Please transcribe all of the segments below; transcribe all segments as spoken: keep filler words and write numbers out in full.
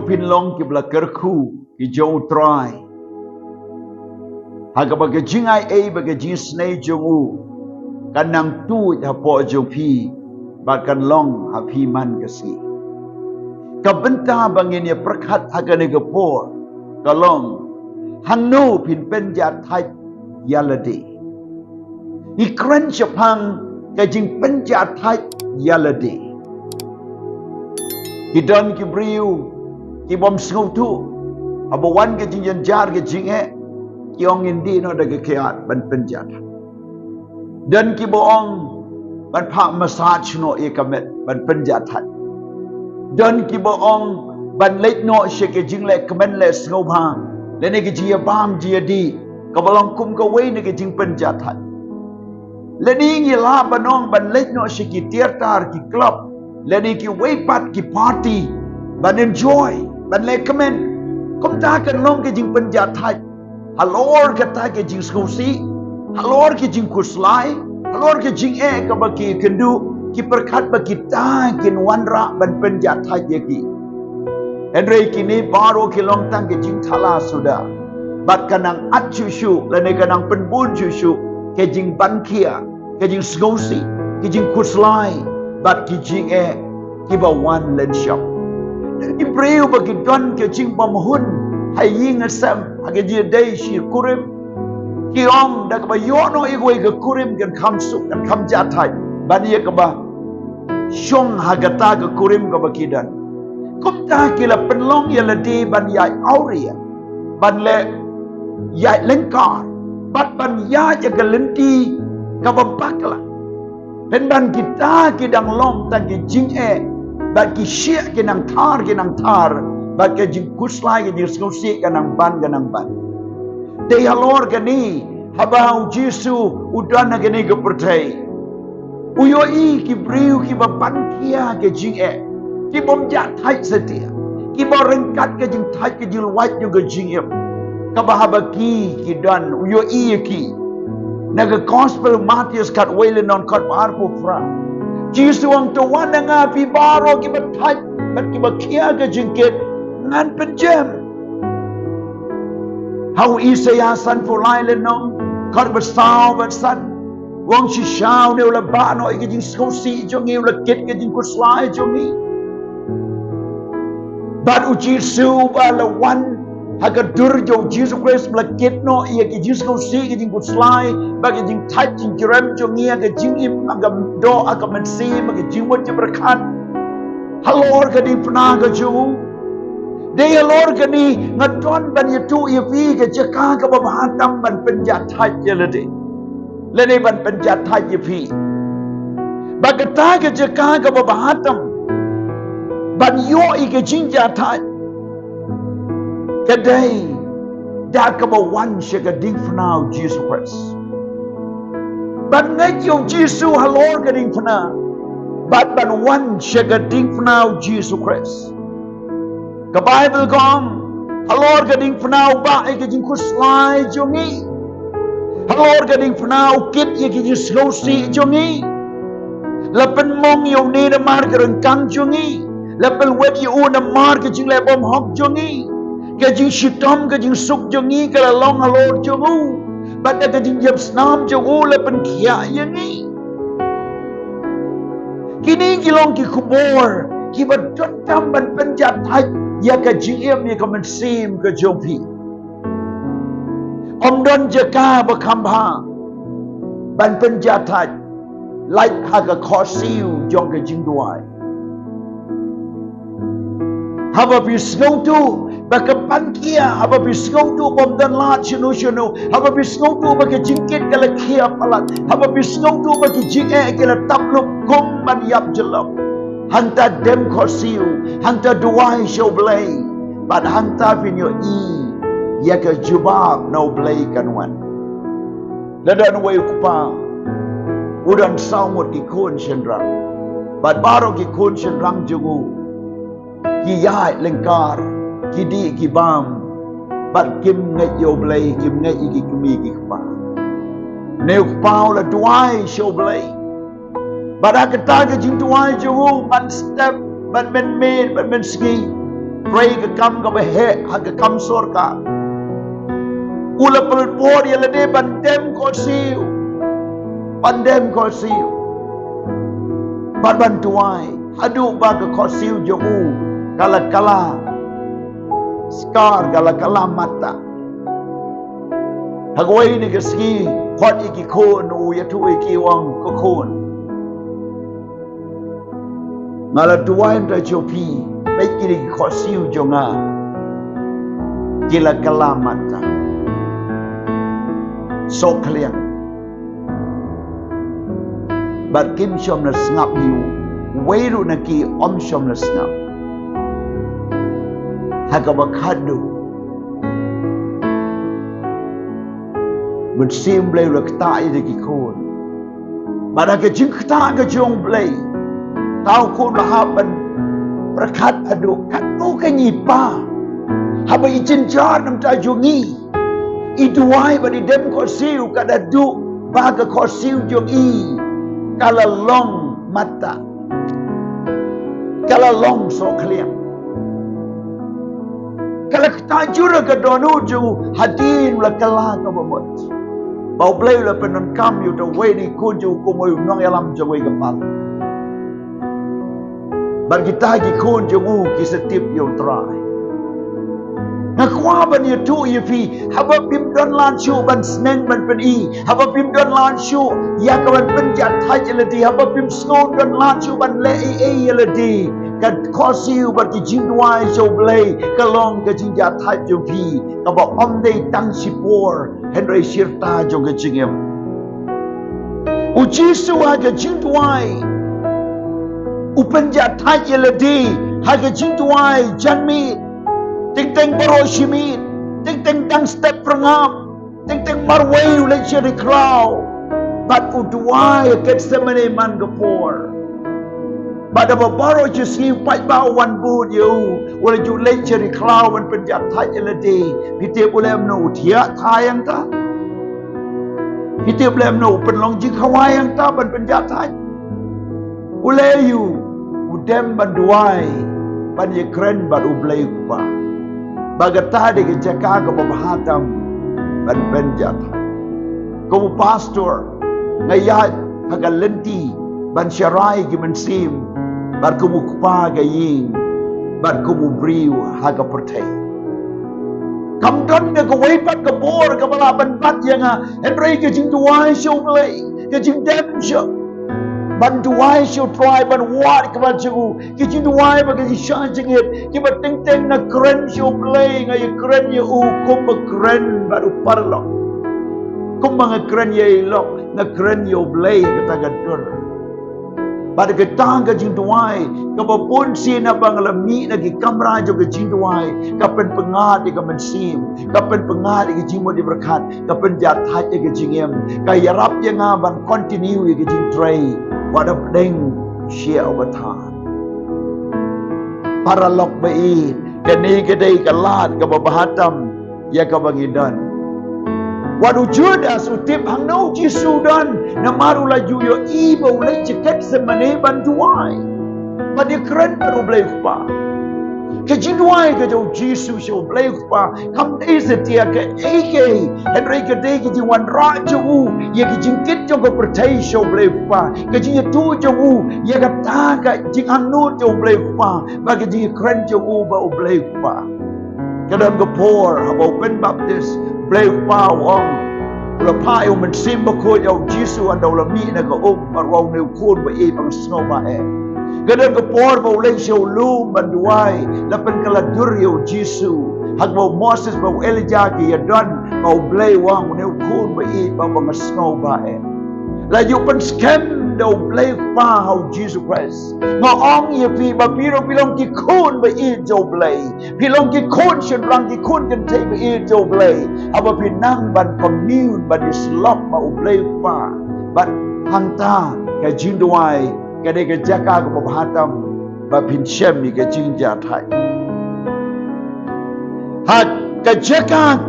Phin long kiba la kyrkhu ki jong U Trai, ha kaba ka jingai ei bad ka jingisynei jong u kan nang tuid hapoh jong phi bad kan long ha phi man ka sngi. Ka bynta ba ngin ïa pyrkhat ha kane ka por ka long, hangno phin pynjahthait ïa lade? Ngi kren shaphang ka jingpynjahthait ïa lade. Ki don ki briew ki bym sngewthuh, haba wan ka jingjynjar ka jingeh, ki ong ngin dih noh da ka kiad ban pynjahthait. Don kiba ong ban phah massage noh ïa ka met ban pynjahthait. Don kiba ong ban leit noh sha ka jingleh kmen leh sngewbha, lane ka jingïabam jingïadih kaba long kum kawei na ka jingpynjahthait. Lane ngi lah ban ong ban leit noh sha ki theater, ki club, lane kiwei pat ki party, ban enjoy, ban leh kmen. Kumta kan long ka jingpynjahthait halor kata ka jingsngewsih, halor ka jingkhuslai, halor ka jingeh kaba ki kynduh, ki pyrkhat ba kita kin wanrah ban pynjahthait ïa ki. Hynrei kine baroh ki long tang ka jingthala suda, bad ka nang at shuh shuh lane ka nang pynbun shuh shuh ka jingbankhia, ka jingsngewsih, ka jingkhuslai bad ki jingeh kiba wan lynshop. Ki briew ba ki don ka jingbymhun ha ïing ha sem, ha ka jingïadei shi kurim, ki ong da kaba ïoh noh ïa kawei ka kurim kan kham suk, kan kham jahthait ban ïa kaba shong ha kata ka kurim kaba ki don. Kumta ki la pynlong ïa lade ban ïaid awria, ban leh ïaid lyngkar, bad ban ïaid ïa ka lynti kaba bakla. Pynban kita ki dang long tang ki jingeh, bad ki shyieh ki nang thar, ki nang thar, bad ka jingkhuslai, ka jingsngewsih ka nang ban, ka nang ban. Dei halor kane haba U Jisu u don ha kane ka pyrthei, u ïohi ki briew kiba bankhia ka jingeh, ki bym jahthait satia, kiba ryngkat ka jingthait ka jingluid jong ka jingim. Kaba haba ki, ki don, u ïohi ïa ki. Na ka Gospel Mathaios khatwei lynnong khatphra, Jisu u ong, to wan na nga phi baroh kiba thait bad kiba khia ka jingkit, ngan pynjem. Ha u Isaïah sanphew lai lynnong khatsaw bad san, u ong, shisha une u la bah noh ïa ka jingsngewsih jong ngi, u la kit ka jingkhuslai jong ngi. Bad U Jisu ba la wan ha ka dur jong U Jisu Khrist, ba la kit noh ïa ka jingsngewsih, ka jingkhuslai, bad ka jingthait jingjrem jong ngi ha ka jingim, ha ka doh, ha ka mynsiem, ha ka jingmut jingpyrkhat, halor ka diengphna ka jong u. Dei halor kane nga don ban ïathuh ïa phi ka jaka kaba bha tam ban pynjahthait ïa lade, lane ban pynjahthait ïa phi. Bad kata ka jaka kaba bha tam ban ïoh ïa ka jingjahthait, ka dei da kaba wan sha ka diengphna U Jisu Khrist, ban ngeit ïa U Jisu halor ka diengphna, bad ban wan sha ka diengphna U Jisu Khrist. Ka Baibl ka ong, halor ka diengphna u bah ïa ka jingkhuslai jong ngi, halor ka diengphna u kit ïa ka jingsngewsih jong ngi. La pynmong ïa une namar ka ryngkang jong ngi, la pynwit ïa u namar ka jingleh bymhok jong ngi. Ka jingshitom ka jingsuk jong ngi ka la long halor jong u, bad da ka jingïap snam jong u la pynkhiah ïa ngi. Kine ki long ki khubor kiba donkam ban pynjahthait ïa ka jingim, ïa ka mynsiem ka jong phi. Ym don jaka ba kham bha ban pynjahthait lait ha ka khohsiew jong ka jingduwai. Haba phi sngewthuh ba ka pynkhia, haba phi sngewthuh bym don lad shano shano, haba phi sngewthuh ba ka jingkit ka la khia palat, haba phi sngewthuh ba ki jingeh ki la tap lup kum ban ïap jyllop, hangta dem khohsiew, hangta duwai sha U Blei, bad hangta phin ïohi ïa ka jubab na U Blei kan wan. La don uwei u kpa, u don saw ngut ki khun shynrang, bad baroh ki khun shynrang jong u ki ïaid lyngkar, ki dih ki bam, bad kim ngeit ïa U Blei, kim ngeit ïa ki kmie ki kpa. Une u kpa u la duwai sha U Blei, bad ha kata ka jingduwai jong u man step, man mynmiet, man mynsngi, Trei ka kam kaba heh ha ka kam sorkar. U la pynbor ïa lade ban dem khohsiew. Ban dem khohsiew. Bad ban duwai. Haduh ba ka khohsiew jong u ka la kylla skar, ka la kylla matta. Ha kawei na ki sngi, khot ïa ki khun, u ïathuh ïa ki, u ong, ko khun, nga la duwai na bynta jong phi, peit kine ki khohsiew jong nga ki la kylla matta, sohkhliang, bad kim shym la sngap hi, uwei ruh na ki um shym la sngap. Ha kaba khadduh, Mynsiem Blei u la ktah ïa ki khun. Bad ha ka jingktah ka jong Blei, uta u khun u la hap ban pyrkhat haduh katno ka ngi pa, haba i jynjar na bynta jong ngi, i duwai bad i dem khohsiew, ka da duh ba ka khohsiew jong i ka la long matta, ka la long sohkhliang. Ka la ktah jur ha ka dohnud jong u, hadien u la kylla kaba mut. Ba U Blei u la pyndonkam ïa uta uwei na ki khun jong u kum uwei u nongïalam jong uwei ka paralok. Bad kita ki khun jong u ki sa tip ïa U Trai. Nga kwah ban ïathuh ïa phi, haba phim don lad shuh ban sneng ban pyni, haba phim don lad shuh ïa ka ban pynjahthait ïa lade, haba phim sngew don lad shuh ban leh ei ei ïa lade, ka khohsiew bad ki jingduwai sha U Blei ka long ka jingjahthait jong phi, kaba ym dei tang shipor, hynrei shirta jong ka jingim. U Jisu ha ka jingduwai u pynjahthait ïa lade ha ka jingduwai janmiet, teng teng baroh shi miet, teng teng tang step phyrngap, teng teng marwei u leit sha ri khlaw. Bad u duwai ha Gethsemane man ka por. Bad haba baroh shi sngi u paidbah u wan bud ïa u, u la ju leit sha ri khlaw ban pynjahthait ïa lade. Phi tip u leh kumno? U thiah thaiñ hangta. Phi tip u leh kumno? U pynlong jingkhawai hangta ban pynjahthait. U leh aïu? U dem ban duwai, ban ïakren bad U Blei U Kpa. Ba kata dei ka jaka kaba bha tam ban pynjahthait. Kum u pastor, nga ïaid ha ka lynti ban sharai ki mynsiem, bad kum u kpa ka ïing, bad kum u briew ha ka pyrthei. Kam don da kawei pat ka bor kaba lah ban bat ïa nga, hynrei ka jingduwai sha U Blei, ka jingdem sha, ban duwai sha U Trai, ban wad kaba jong u, ki jingduwai bad ki jingshah jingit, kiba teng teng nga kren sha U Blei, nga ïakren ïa u kumba kren bad u paralok. Kumba nga kren ïa i lok, nga kren ïa U Blei ha kata ka dur. Bad kata ka jingduwai, kaba bun sien haba nga la mih na ki kamra jong ka jingduwai, ka pynpyngngad ïa ka mynsiem, ka pynpyngngad ïa ka jingmut jingpyrkhat, ka pynjahthait ïa ka jingim, ka ïarap ïa nga ban continue ïa ka jingtrei wat hapdeng shiah uba than. Paralok ba ïeit, kane ka dei ka lad kaba bha tam ïa kaba ngi don. Wat u Judas u tip hangno u Jisu u don, namar u la ju ïohi ba u leit sha Gethsemane ban duwai, ban ïakren bad U Blei U Kpa. Ka jingduwai ka jong u Jisu sha U Blei U Kpa kam dei satia kaei kaei, hynrei ka dei ka jingwanrah jong u ïa ka jingkit jong ka pyrthei sha U Blei U Kpa, ka jingïathuh jong u ïa kata ka jingangnud jong U Blei U Kpa, bad ka jingïakren jong u bad U Blei U Kpa. Ka don ka por haba u pynbaptis, U Blei U Kpa u ong, u la phah ïa u Mynsiem Bakhuid ïa u Jisu ynda u la mih na ka um, bad u ong, une u khun ba ïeit ba nga sngewbha eh. Ka don ka por ba u leit sha u lum ban duwai, la pynkylla dur ïa u Jisu. Ha kaba u Moses bad u Elijah ki ïadon, ba U Blei u ong, une u khun ba ïeit ba, ba nga sngewbha eh. La ju pynskhem da U Blei U Kpa ha u Jisu Khrist. Nga ong ïa phi ba phi ruh phi long ki khun ba ïeit jong U Blei. Phi long ki khun shynrang, ki khun kynthei ba ïeit jong U Blei, haba phi nang ban commune, ban ïasyllok bad U Blei U Kpa. Bad hangta ka jingduwai ka dei ka jaka kaba bha tam ba phin shem ïa ka jingjahthait. Ha ka jaka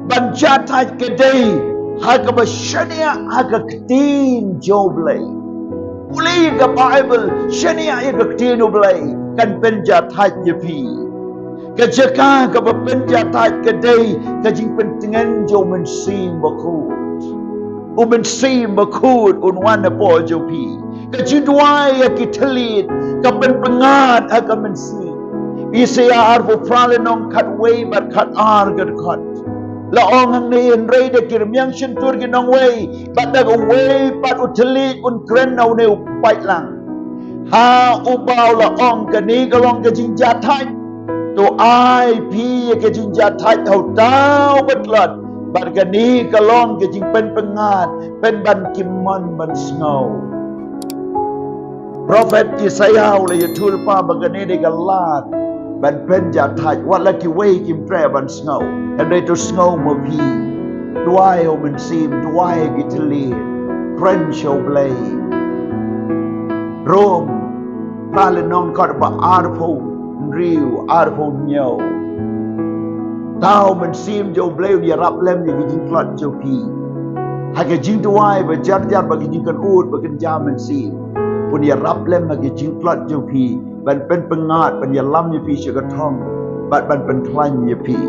ban jahthait ka dei ha kaba shaniah ha ka ktien jong U Blei. Pule ïa ka Baibl, shaniah ïa ka ktien U Blei, kan pynjahthait ïa phi. Ka jaka kaba pynjahthait ka dei ka jingpyntngen jong u Mynsiem Bakhuid. U Mynsiem Bakhuid un wan hapoh jong phi. Ka jingduwai ïa ki thylliej, ka pynpyngngad ha ka mynsiem. Isaïah arphew phra lynnong khatwei bad khatar ka dkhot. La ong hangne, hynrei da ki rmiang shyntur ki nongwei bad da kawei pat u thylliej un kren na une u paidlang. Ha uba u la ong, kane ka long ka jingjahthait. To ai phi ïa ka jingjahthait ha uta uba tlot. Bad kane ka long ka jingpynpyngngad, pynban kim mon ban sngew. Prophet Isaïah u la ïathuh lypa ba kane dei ka lad ban pynjahthait, wat la kiwei kim treh ban sngew. Hynrei to sngew ma phi. Duwai ha u Mynsiem, duwai ha ki thylliej. Kren sha u Blei. Rom phra lynnong khatwei, arphew hynriew, arphew hynñiew. To u Mynsiem jong u Blei un ïarap lem ïa ki jingtlot jong phi. Ha ka jingduwai ba jar jar, ba ki jingkynnoh, ba kynja mynsiem, un ïarap lem ha ki jingtlot jong phi, ban pynpyngngad, ban ïalam ïa phi sha ka thong, bad ban pynkhlaiñ ïa phi.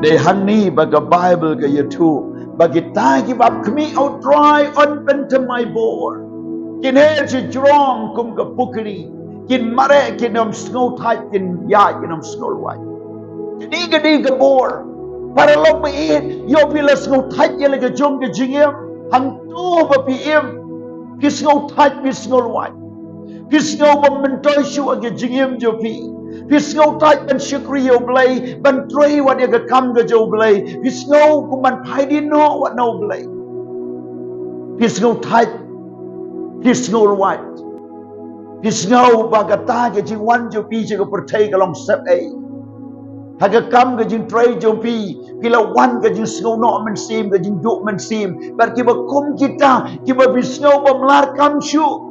Dei hangne ba ka Baibl ka ïathuh ba kita kiba ap khmih ha u Trai yn pynthymmai bor. Kin her shajrong kum ka pukri. Kin mareh, kin ym sngewthait, kin ïaid, kin ym sngewlwait. Kane ka dei ka bor. Paralok ba ïeit, ïoh phi la sngewthait ïa la ka jong ka jingim. Hangto ba phi im, phi sngewthait, phi sngewlwait. Phi sngew ba myntoi shuh ha ka jingim jong phi. Phi sngewthait ban shakri ïa u Blei, ban trei wat ïa ka kam ka jong u Blei. Phi sngew kum ban phai dien noh wat na u Blei. Phi sngewthait, phi sngewlwait. Phi sngew ba kata ka jingwan jong phi sha ka pyrthei ka long sepei. Ha ka kam ka jingtrei jong phi, phi la wan ka jingsngewnoh mynsiem, ka jingduh mynsiem. Bad kiba kum kita, kiba phi sngew ba ym lah kam shuh.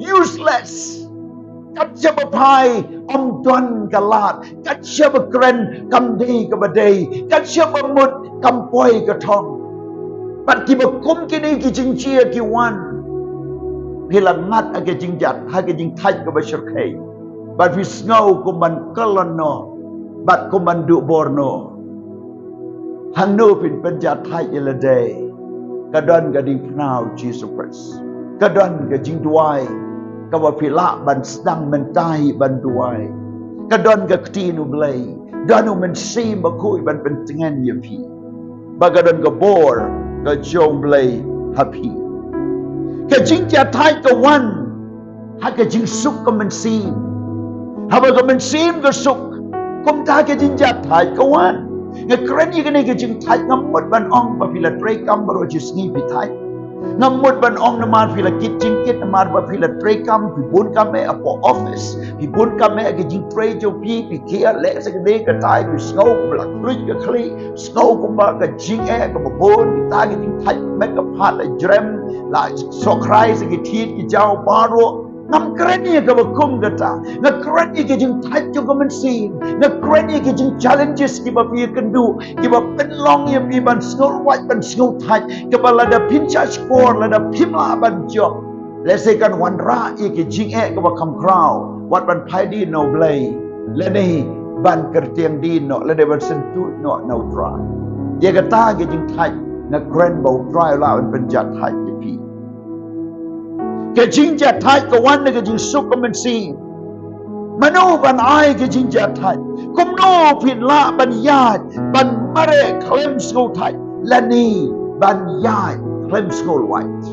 Useless. Kat shaba phai, ym don ka lad. Kat shaba kren, kam dei kaba dei. Kat shaba mut, kam poi ka thong. Bad kiba kum kine ki jingjia ki wan. Phi la ngat ha ka jingjat, ha ka jingthait kaba shyrkhei. Bad phi sngew kum ban kyllon noh, bad kum ban duh bor noh. Hangno phin pynjahthait ïa lade? Ka don ka diengphna u Jisu Khrist. Ka don ka jingduwai kaba phi lah ban sdang mynta hi ban duwai. Ka don ka ktien u Blei. Don u Mynsiem Bakhuid ban pyntngen ïa phi. Ba ka don ka bor ka jong u Blei ha phi. Ka jingjahthait ka wan ha ka jingsuk ka mynsiem. Haba ka mynsiem ka suk, kumta ka jingjahthait ka wan. Nga kren ïa kane ka jingthait, ngam mut ban ong ba phi la trei kam baroh shi sngi phi thait. Ngam mut ban ong namar phi la kit jingkit, namar ba phi la trei kam, phi bun kam eh hapoh office, phi bun kam eh ha ka jingtrei jong phi, phi khia leh sa kane katai, phi sngew ba la khluit ka khlieh, sngew kumba ka jingeh kaba bun, kita ki jingthait met ka phad la jrem, la sohkhrai sa ki thied ki jaw baroh. Ngam kren ïa kaba kum kata. Nga kren ïa ka jingthait jong ka mynsiem. Nga kren ïa ka jingchallenges kiba phi ïakynduh, kiba pynlong ïa phi ban sngewlwait, ban sngewthait, kiba lada phin shah shkor, lada phim lah ban jop, lehse kan wanrah ïa ka jingeh kaba kham khraw, wat ban phai dien na u Blei, lane ban kyrtiang dien noh, lane ban syntud noh na u Trai. Ïa kata ka jingthait nga kren ba u Trai u lah ban pynjahthait ïa phi. Ka jingjahthait ka wan na ka jingsuk ka mynsiem. Mano ban ai ka jingjahthait? Kumno phin lah ban ïaid, ban mareh khlem sngewthait, lane ban ïaid khlem sngewlwait?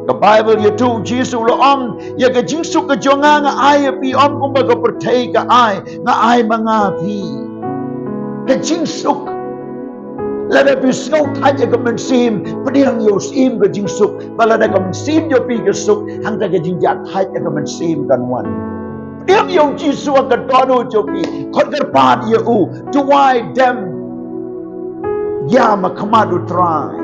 Ka Baibl ïathuh u Jisu u la ong, ïa ka jingsuk ka jong nga nga ai ïa phi, ym kumba ka pyrthei ka ai, nga ai ma nga phi. Ka jingsuk. Lada phi sngewthait ïa ka mynsiem, pdiang ïa u Syiem ka jingsuk. Ba lada ka mynsiem jong phi ka suk, hangta ka jingjahthait ïa ka mynsiem kan wan. Pdiang ïa u Jisu ha ka dohnud jong phi. Khot kyrpad ïa u. Duwai dem. Ïam ha khmat u Trai.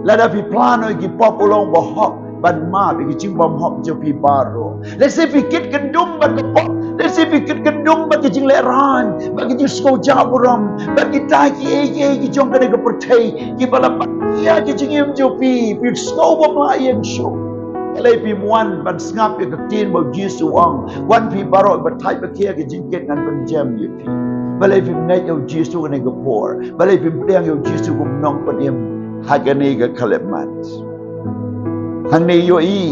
Lada phi phla noh ïa ki pop, u long uba hok ban map ïa ki jingbymhok jong phi baroh. Lehse phi kit kyndong bad ka pop. Lehse phi kit kyndong bad ka jinglehrain, bad ka jingsngewjah burom, bad kita kiei kiei ki jong kane ka pyrthei kiba la bat ïa ka jingim jong phi, phi sngew bym lah ïeng shuh. Balei phim wan ban sngap ïa ka ktien ba u Jisu u ong? Wan phi baroh ba thait ba khia, ka jingkit ngan pynjem ïa phi. Balei phim ngeit ïa u Jisu kane ka por? Balei phim pdiang ïa u Jisu kum u nongpynim ha kane ka khyllipmat? Hangne ïohi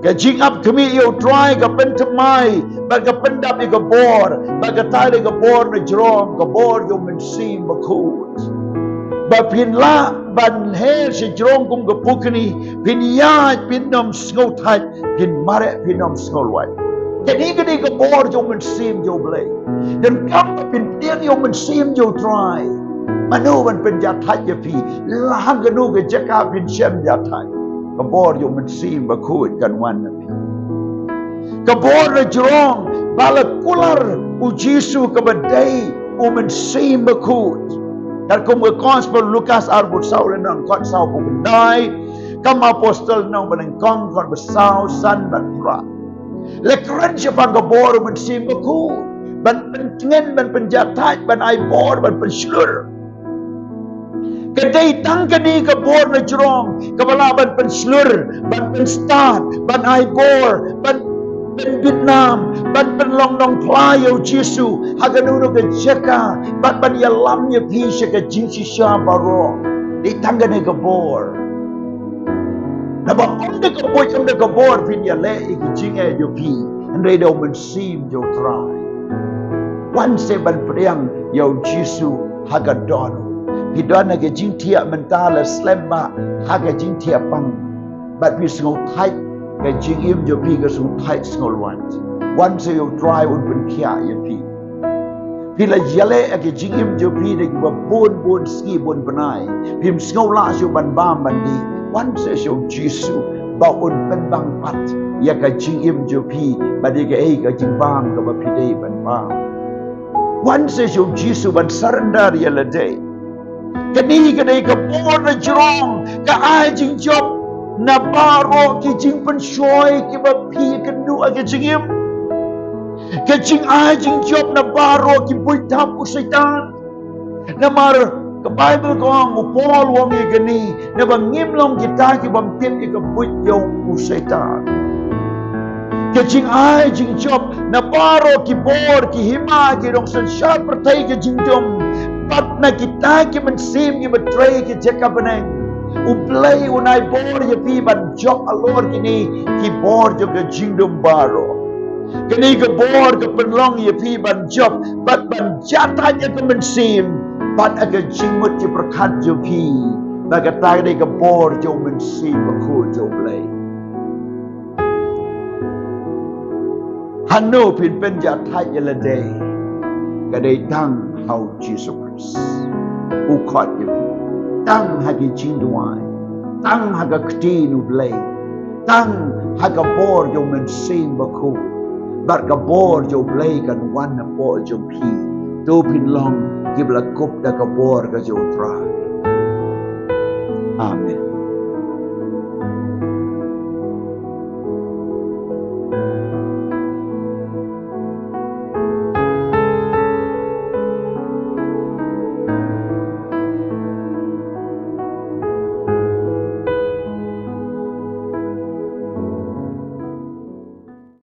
ka jingap khmih ïa u Trai ka pynthymmai bad ka pyndap ïa ka bor, bad kata dei ka bor na jrong, ka bor jong u Mynsiem Bakhuid. Ba phin lah ban her sha jrong kum ka pukni, phin ïaid phin ym sngewthait, phin mareh phin ym sngewlwait. Kane ka dei ka bor jong u Mynsiem jong u Blei. Donkam ba phin pdiang ïa u Mynsiem jong u Trai. Mano ban pynjahthait ïa phi? La ha kano ka jaka phin shem jahthait? Ka bor jong u Mynsiem Bakhuid kan wan na phi. Ka bor na jrong ba la kular u Jisu kaba dei u Mynsiem Bakhuid. Katkum ka Gospel Lukas arphew saw lynnong, khat saw phew khyndai, Kam Apostol lynnong banyngkong, khat ba saw, san bad phra. La kren shaphang ka bor u Mynsiem Bakhuid ban pyntngen, ban pynjahthait, ban ai bor, ban pynshlur. Ka dei tang kane ka bor na jrong kaba lah ban pynshlur, ban pynstad, ban ai bor, ban pynbit nam, ban pynlong nongphla ïa u Jisu ha kano kano ka jaka, bad ban ïalam ïa phi sha ka jingshisha baroh. Dei tang kane ka bor. Naba ym da ka buit, ym da ka bor phin ïaleh ïa ka jingeh jong phi, hynrei da u Mynsiem jong u Trai. Wan seh ban pdiang ïa u Jisu ha ka dohnud. Phi don ha ka jingthiah mynta, la slem bha ha ka jingthiah pang, bad phi sngewthait, ka jingim jong phi ka sngewthait sngewlwait. Wan seh ïa u Trai, un pynkhiah ïa phi. Phi la ïaleh ïa ka jingim jong phi da kiba bun bun sngi bun bnai, phim sngew lah shuh ban bam ban dih. Wan seh sha u Jisu ba un pynbang pat ïa ka jingim jong phi bad ïa kaei ka jingbam kaba phi dei ban bam. Wan seh sha u Jisu ban surrender ïa lade. Kane ka dei ka bor na jrong, ka ai jingjop na baroh ki jingpynshoi kiba phi kynduh ha ka jingim. Ka jingai jingjop na baroh ki buit thap u Soitan. Namar ka Baibl ka ong, u Paul u ong ïa kane, naba ngim long kita ki bym tip ïa ka buit jong u Soitan. Ka jingai jingjop na baroh ki bor, ki hima, ki nongsynshar pyrthei, ka jingdum, bad na kita ki mynsiem kiba trei ha ki jaka bneng. U Blei un ai bor ïa phi ban jop halor kine ki bor jong ka jingdum baroh. Kane ka bor ka pynlong ïa phi ban jop bad ban jahthait ïa ka mynsiem bad ïa ka jingmut jingpyrkhat jong phi. Bad kata ka dei ka bor jong u Mynsiem Bakhuid jong u Blei. Hano phin pynjahthait ïa lade? Ka dei tang ha u Jisu Khrist. U khot ïa phi tang ha ki jingduwai, tang ha ka ktien u Blei, tang ha ka bor jong u Mynsiem Bakhuid. Bad ka bor jong u Blei kan wan napoh jong phi. To phin long kiba la kup da ka bor ka jong u Trai. Amen.